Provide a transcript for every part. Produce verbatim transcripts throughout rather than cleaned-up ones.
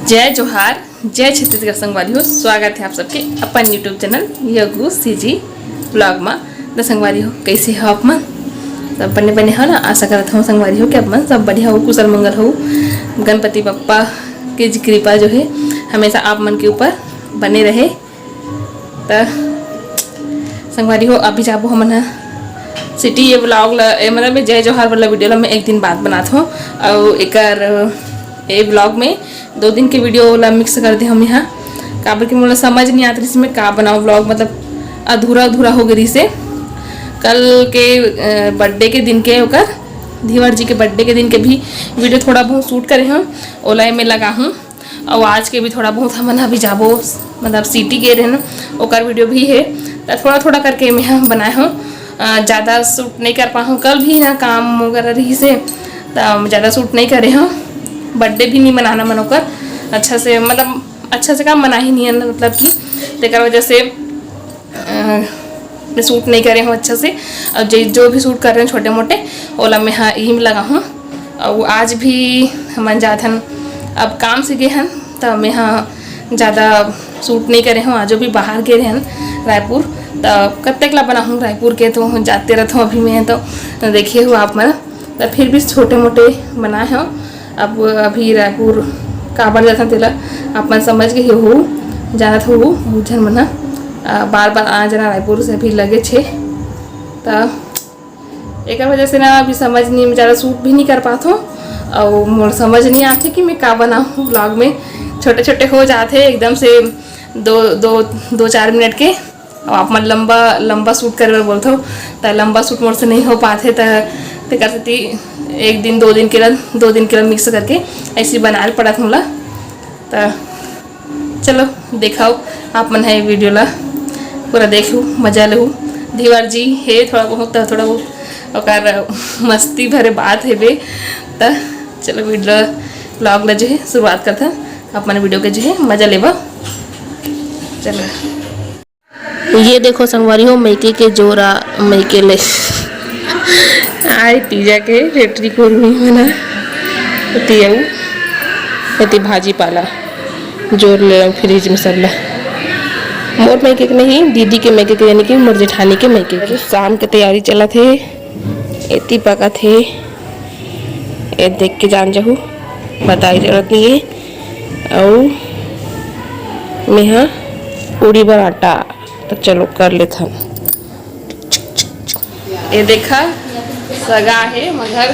जय जोहार, जय छत्तीसगढ़ संगवारी हो। स्वागत है आप सबके अपन YouTube चैनल यगू सीजी ब्लॉग में। तो संगवारी हो, कैसे हो आप मन? सब बने बने हो ना? आशा करत हूँ संगवारी हो कि आप मन सब बढ़िया हो, कुशल मंगल हो। गणपति बप्पा की कृपा जो है हमेशा आप मन के ऊपर बने रहे। त संगवारी हो, अभी जाबो हमन ह सिटी। ये ब्लॉग ल, ए, मतलब ये जय जोहार वाला वीडियो ल मैं एक दिन बाद बनात हूँ। और एकर, ए ब्लॉग में दो दिन के वीडियो ला मिक्स कर दे हम यहाँ, काबर कि मोला समझ नहीं आत रहिस मैं का बनाऊँ ब्लॉग, मतलब अधूरा अधूरा हो गई से। कल के बर्थडे के दिन के ओकर, धीवर जी के बर्थडे के दिन के भी वीडियो थोड़ा बहुत शूट करे हूँ, ओला मैं लगा हूँ। और आज के भी थोड़ा बहुत हमन अभी जाबो, मतलब सिटी गे रहे ना, ओकर वीडियो भी है। त थोड़ा थोड़ा करके मैं ह बनाए हूँ, ज़्यादा शूट नहीं कर पाहूँ। कल भी ना काम वगैरह रही से, त ज़्यादा शूट नहीं करे हूँ। बर्थडे भी नहीं मनाना मन ओकर अच्छा से, मतलब अच्छा से काम मना ही नहीं है ना, मतलब कि तेकर वजह से अ, मैं शूट नहीं करे हूँ अच्छा से। और जे जो भी शूट कर रहे हैं छोटे मोटे, ओला मैं हाँ यही में लगा हूँ। और आज भी हमन जात हन, अब काम से गए हन, तो मैं हाँ ज़्यादा शूट नहीं करे हूँ। आजो भी बाहर गए रहन रायपुर, तो कत्तेक ला बनाहूँ रायपुर के, तो जाते रहता हूँ अभी मैं, तो देखे हूँ आप मन। त फिर भी छोटे मोटे बनाए हव। अब अभी रायपुर काबर जाथन तेला आप मन समझ गे हो, जानत हो, बहुत झन मन ह, आ, बार बार आना जाना रायपुर से अभी लगे छे। त एकर वजह से ना अभी समझ नहीं, ज़्यादा शूट भी नहीं कर पात हो। और मोर समझ नहीं आते कि मैं का बनाऊँ ब्लॉग में। छोटे छोटे हो जाते एकदम से, दो दो दो चार मिनट के। अब आप मन लंबा लंबा शूट करे बर बोलथव, त लंबा शूट मोर से नहीं हो पाथे, त तेकर सेती एक दिन दो दिन के ला, दो दिन के ला मिक्स करके ऐसे बनाए ल पड़त मोला। त चलो देखाओ आप मन है वीडियो ला पूरा देखू, मजा लेहू। धीवर जी हे थोड़ा बहुत, त थोड़ा बहुत ओकर मस्ती भरे बात हेबे। त चलो वीडियो ब्लॉग ला जो है शुरुआत करथन, आप मन वीडियो के जो है मजा लेबा। चलो। ये देखो संगवारी हो, मइके के जोरा, मइके ले आए तीजा के रेटरी कुर्मी मना, एती अउ एती भाजी पाला जोर ले अउ फ्रिज में सब ला। मोर मइके के नहीं, दीदी के मइके के, यानी कि मोर जेठानी के मइके के। शाम के तैयारी चलत हे, एती पकत हे, ए देख के जान जहू, बताई जरूरत नहीं है। अउ मेहा पूड़ी बर आटा, तो चलो कर लेथन। ये देखा, सगा हे मगर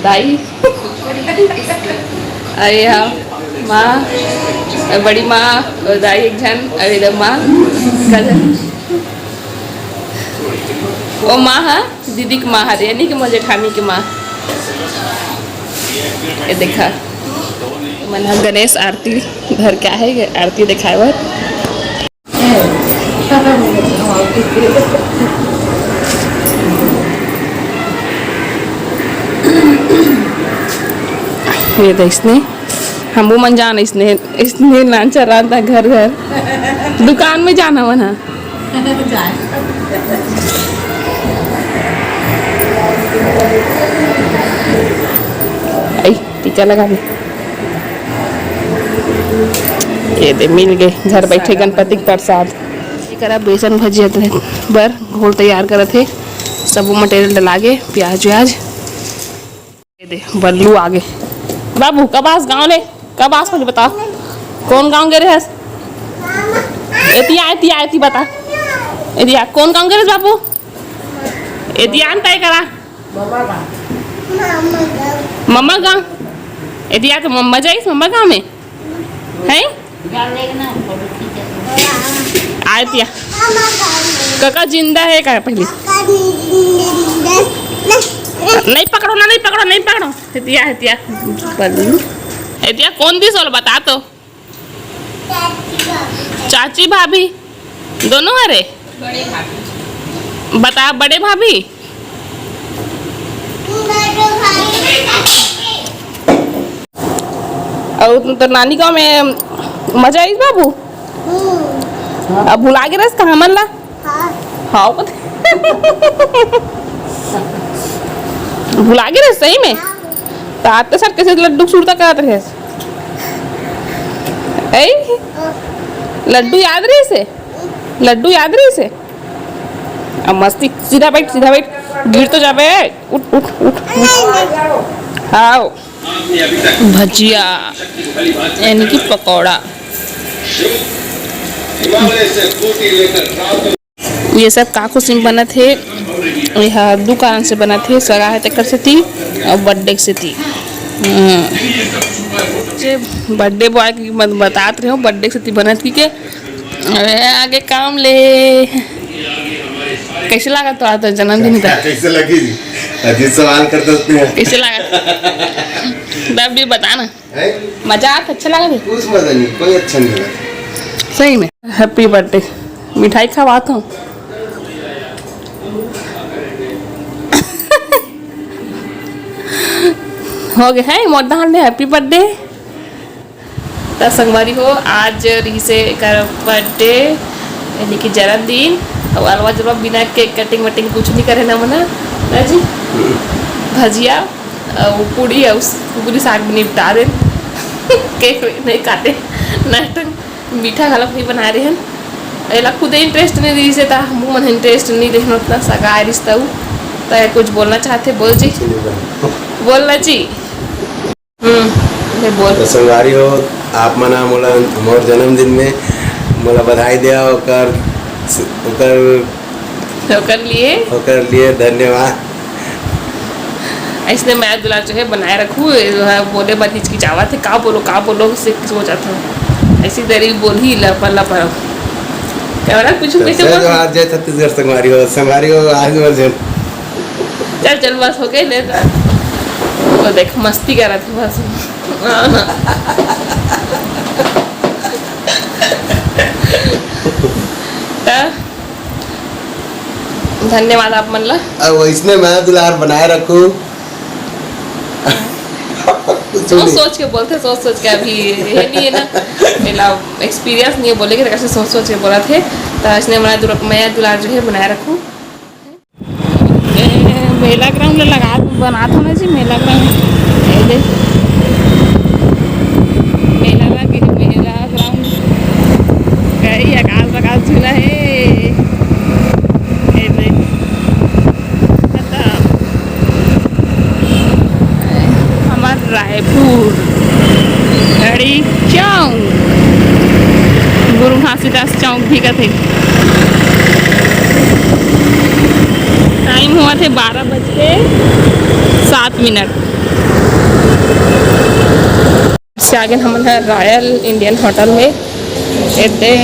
दाई, अरे हाँ, माँ, बड़ी माँ, दाई एक झन, अरे इधर माँ, कजन, वो माँ हा, दीदी के माँ हरे, यानी कि मोर जेठानी के माँ। ये देखा, मन ह गणेश आरती धर के आहे, आरती दिखाए बर। ये देख इसने, हमू मन जान इसने, इसने लांचा रांता घर घर, दुकान में जाना मन हा। आई, टीका लगा दे। ये दे, मिल गए घर बैठे गणपति के प्रसाद। एकरा बेसन भजिया बर घोल तैयार करत हे, सबो मटेरियल डला गे, प्याज व्याज। ये दे, बल्लू आगे। बाबू, कब आस गाँव ले? कब आस, पहले बताओ। कौन गाँव गे रहे हस? एतिया, एतिया, एती बता। एतिया, कौन गाँव गे रहे हस बाबू? एतिया आन तय करा। मम्मा गाँव। एतिया तो मम्मा जाइस मम्मा गाँव में। हैं? आय पिया। कका जिंदा है का पहले? नहीं पकड़ो ना, नहीं पकड़ो, नहीं पकड़ो। हेतिया, हेतिया। बल्लू। हेतिया कौन दिस वाला बता तो? चाची भाभी। दोनों हरे? बता, बड़े भाभी। अउ तो नानी गाँव में मजा आइस बाबू? अब भुला गे रहिस का हमन ला? हाँ। भुला गे रहिस सही में? त आते सर कैसे लड्डू सुरता करत रहिस? ए, लड्डू याद रहिसे? लड्डू याद रहिसे? अब मस्ती, सीधा बैठ, सीधा बैठ, गिर तो जाबे। उठ, उठ, उठ, उठ। आओ। भजिया, यानी कि पकौड़ा। ये सब का खुशी में बनत हे? ये ह दू कारण से बनत हे, सगा हे तेकर सेती अउ बर्थडे के सेती। हम्म। जे बर्थडे बॉय के मत बतात रहे हो, बर्थडे के सेती बनत कि के। अरे आगे काम ले। कैसे लागत तो आता जन्मदिन का? कैसे लगी जी? अजीब सवाल कर सकते हैं। कैसे लागत? तब भी बताना। हैं? मजा आत, अच्छा लागत हे? कुछ मजा नहीं, कोई अच्छा नहीं लगा। सही में। Happy birthday. मिठाई खवात हूँ। हो गया है मोर डहान ले हैप्पी बर्थडे। त संगवारी हो, आज रिहिसे एकर बर्थडे, यानी कि जन्मदिन। अउ अलवा जलवा बिना केक कटिंग वटिंग कुछ नहीं करे ना मना, ना जी। भजिया अउ पूड़ी अउ कुकरी साग में निपटा देन। केक नहीं काटे, नाश्ता मीठा घलक नहीं बनाए रहेन। एला खुदे इंटरेस्ट नहीं रहिसे, त हमू मन इंटरेस्ट नहीं रहेन उतना, सगा आए रिहिस त उ। त कुछ बोलना चाहथे, बोल जी। बोलना जी। हम्म, ले बोल। तो संगवारी हो, आप मन ह मोला, मोर जन्मदिन में मोला बधाई दिया, ओकर, ओकर ओकर लिए? ओकर लिए धन्यवाद। ऐसने मया दुलार जो है बनाए रखू, ये जो है बोले बर हिचकिचावत है, का बोलो, का बोलो, से सोचत हूँ। ऐसी देरी बोलही लपर लपर। कैमरा कुछ तो कैसे जय बोल? जोहार, जय छत्तीसगढ़ संगवारी हो, संगवारी हो, आज मोर जन- चल, चल, बस हो गए, ले जा। वो देख, मस्ती करत है बस। त धन्यवाद आप मन ला। अब वैसने मया दुलार बनाए रखू। सोच सोच के बोलथे, सोच सोच के, अभी ये नहीं है ना, मेरा एक्सपीरियंस नहीं है बोले के, कैसे सोच सोच के बोलथे। त इसने मया दुला-, मया दुलार जो है बनाए रखू। ए, मेला ग्राउंड ला लगा, बनात हो ना जी, मेला ग्राउंड। ए दे। मेला लगे, मेला ग्राउंड। गई आकाश, आकाश झूला है। ए दे। खत्म। हमर रायपुर। घड़ी चौक। गुरु घासीदास चौक भी कथे। टाइम हुआ थे बारह बज के सात मिनट। से आगे हमन ह रॉयल इंडियन होटल में। एते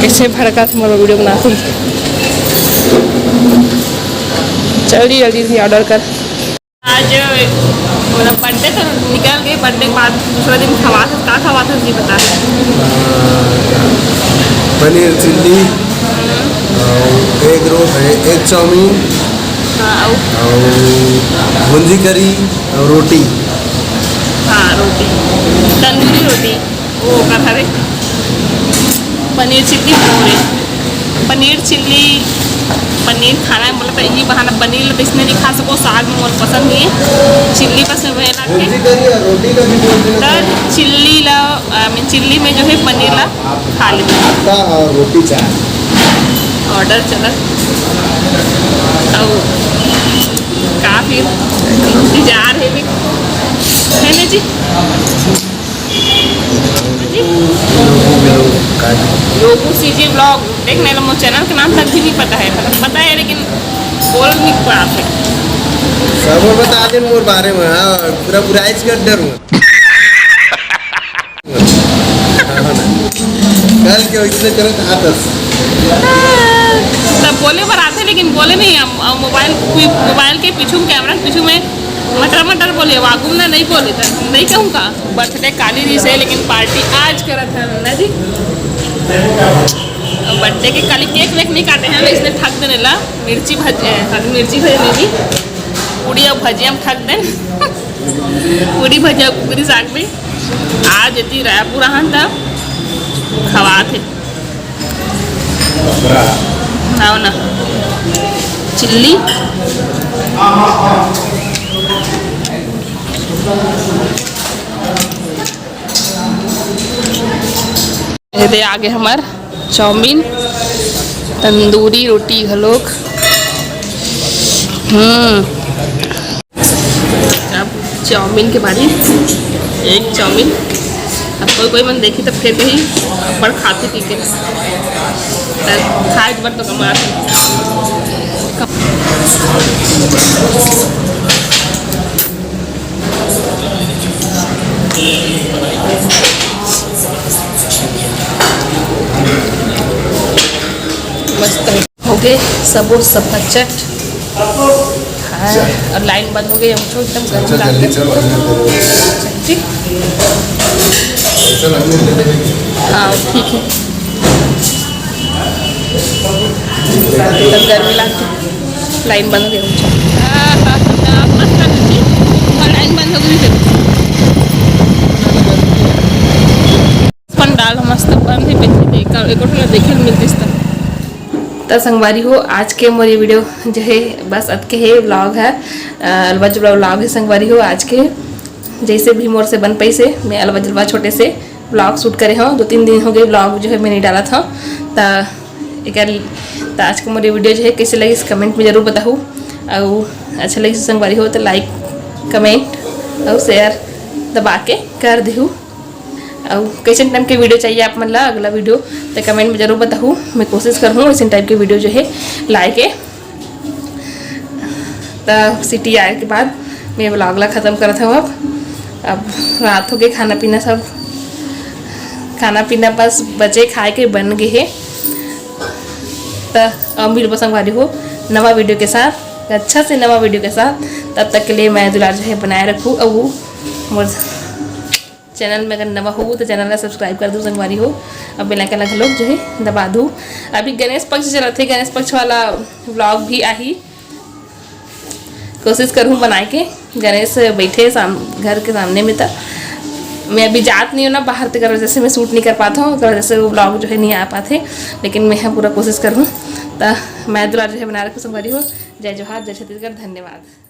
कैसे भड़का मोर वीडियो बनाते। जल्दी जल्दी से ऑर्डर कर। आज मतलब बर्थडे तो निकल गए, बर्थडे के बाद दूसरा दिन खवात हस, का खवात हस जी बता। Paneer chilli, egg roll, egg chowmein, हाँ, अउ? अउ भुंजी करी अउ रोटी। हाँ, रोटी, तंदूरी रोटी। वो ओकर हरे पनीर चिल्ली मोरे। पनीर चिल्ली, पनीर खाना है, मतलब, ये बहाना पनीर ला तो इसने नहीं खा सको, साग में मोर पसंद नहीं है। चिल्ली बस में वह लाग के। भुंजी करी और रोटी का भी बोल देना। तो चिल्ली ला, I mean, चिल्ली में जो है पनीर ला खा लेते हैं। आपका और रोटी चाय। ऑर्डर चला। अब काफी इंतजार है भी, है ना जी? योगू सीजी व्लॉग। देख, मैं मोर चैनल के नाम तक भी नहीं पता है, मतलब पता है लेकिन बोल नहीं पाते। सब बता दे मोर बारे में, हाँ, पूरा बुराई कर डर में। कल के इसने करत आतस। तब बोले बर आते लेकिन बोले नहीं, हम, हम मोबाइल, मोबाइल के पीछू, कैमरा के पीछू में मटर मटर बोले, वागुम ना नहीं बोले, तो नहीं कहूँ का। बर्थडे काली रहिसे, लेकिन पार्टी आज करत हन ना जी। बर्थडे के काली केक वेक नहीं काटे हैं, इसने ठग देने ला मिर्ची भज-, ए, मिर्ची भजे नहीं जी, पूड़ी और भजिया में ठग देन। पूड़ी भजिया कुकरी साग में। आज इतनी रायपुर आहन त खवात है। खाओ ना। चिल्ली। ये दे आगे हमर चाउमीन, तंदूरी रोटी घलोक। हम्म, अब चाउमीन के बारी, एक चाउमीन। अब कोई कोई मन देखी तब फिर कही अब्बड़ खाथे पी के, त खाए के बर तो कमाथे। मस्त होगे सबो सब फटचट। हाँ, अउ लाइन बंद होगे, हम तो एकदम गर्मी लागथे। जी। हाँ, ठीक हे। एकदम गर्मी लागथे। लाइन बंद होगे, हम तो। हाँ, हाँ, हाँ, मस्त लागथे। हाँ, लाइन बंद होगे। पंडाल मस्त बंद हे, पीछे देख, एको ठन देखे ल मिलतिस त। त संगवारी हो, आज के मोर ये video जो हे, बस अतके हे vlog हे, अ, अलवा जुलवा vlog हे संगवारी हो आज के। जैसे भी मोर से बन पैसे, मैं अलवा जुलवा छोटे से vlog shoot करे हव। दो तीन दिन होगे vlog जो हे मैं नहीं डालत हव। त एकर, त आज के मोर ये video जो हे कैसे लगिस comment में जरूर बताहू, अउ अच्छा लगिस संगवारी हो त like, comment अउ share दबा के कर देहू। अउ कइसन type के video चाहिए आप मन ला अगला video, त comment में जरूर बताहू। मैं कोशिश करहूँ वइसन type के video जो हे लाए के। त सीटी आए के बाद मैं vlog ला खतम करत हव। अब, अब रात होगे, खाना पीना सब, खाना पीना बस बचे, खाए के बन गे हे। त अब मिलबो संगवारी हो नवा video के साथ, अच्छा से नवा video के साथ। तब तक के लिए मया दुलार जो हे बनाए रखू। अउ मोर channel में अगर नवा हो तो channel ला subscribe कर दू संगवारी हो, अउ bell icon ला घलोक जो हे दबा दू। अभी गणेश पक्ष चलत हे, गणेश पक्ष वाला vlog भी आही, कोशिश करहूँ बनाए के। गणेश बैठे साम-, घर के सामने में, त मैं अभी जात नहीं हूँ ना बाहर, तेकर वजह से मैं shoot नहीं कर पात हूँ, तेकर वजह से वो vlog जो हे नहीं आ पात हे, लेकिन मैं ह पूरा कोशिश करहूँ। त मया दुलार जो हे बनाए रखू संगवारी हो। जय जोहार, जय छत्तीसगढ़, धन्यवाद।